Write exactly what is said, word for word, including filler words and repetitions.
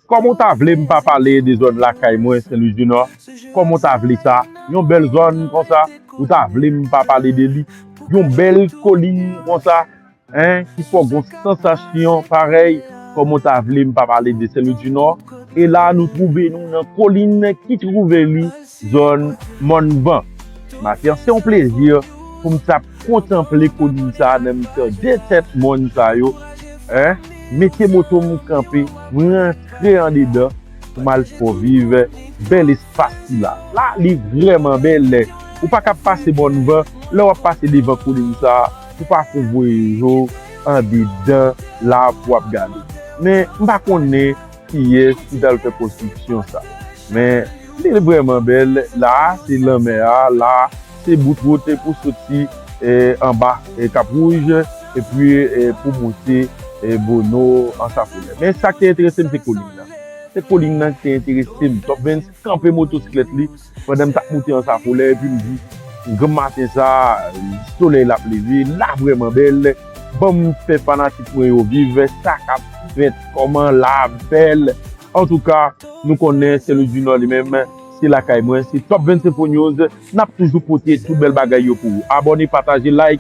Kòman w ta vle m pa pale de zòn lakay mwen, Sen Lwi di Nò? Kòman w ta vle sa? Yon bèl zòn konsa, ou ta vle m pa pale de li? Yon bèl kolin konsa, en, ki fè w gon sansasyon parèy, kòman w ta vle m pa pale de Sen Lwi di Nò? E la, nou twouve nou nan kolin ki twouve li zòn Mòn Van. Maten an, se yon plezi pou m t ap kontanple kolin sa a nan mitan de tèt mòn sa yo. En, mete moto m kanpe, m rantre andedan pou m al fè w viv bèl espas sila. La, li vrèman bèl. Ou pa ka pase Mòn Van, lè w ap pase devan kolin sa a, pou pa fè w voye yo andedan la pou w ap gade. Men, m pa konnen kiyès ki t al fè konstriksyon sa. Men, li vrèman bèl. La, se lanmè a, la, se bout wout pou soti, eh, anba, eh, Kap Wouj, epi, eh, pou moute, eh, Bono, Ansafolè. Men sa ki te enterese m, se kolin nan. Se kolin nan ki te enterese m. Top Vens kanpe motosiklèt li pandan m t ap moute Ansafolè, epi m di, granm maten sa, solèy la ap leve, la vrèman bèl. Ban m fè fanatik mwen yo viv sa k ap fèt, kòman la bèl. Antouka, nou konnen Sen Lwi di Nò li menm, se lakay mwen, se Top Vens Info News, n ap toujou pote tout bèl bagay yo pou ou. Abòne, pataje, like.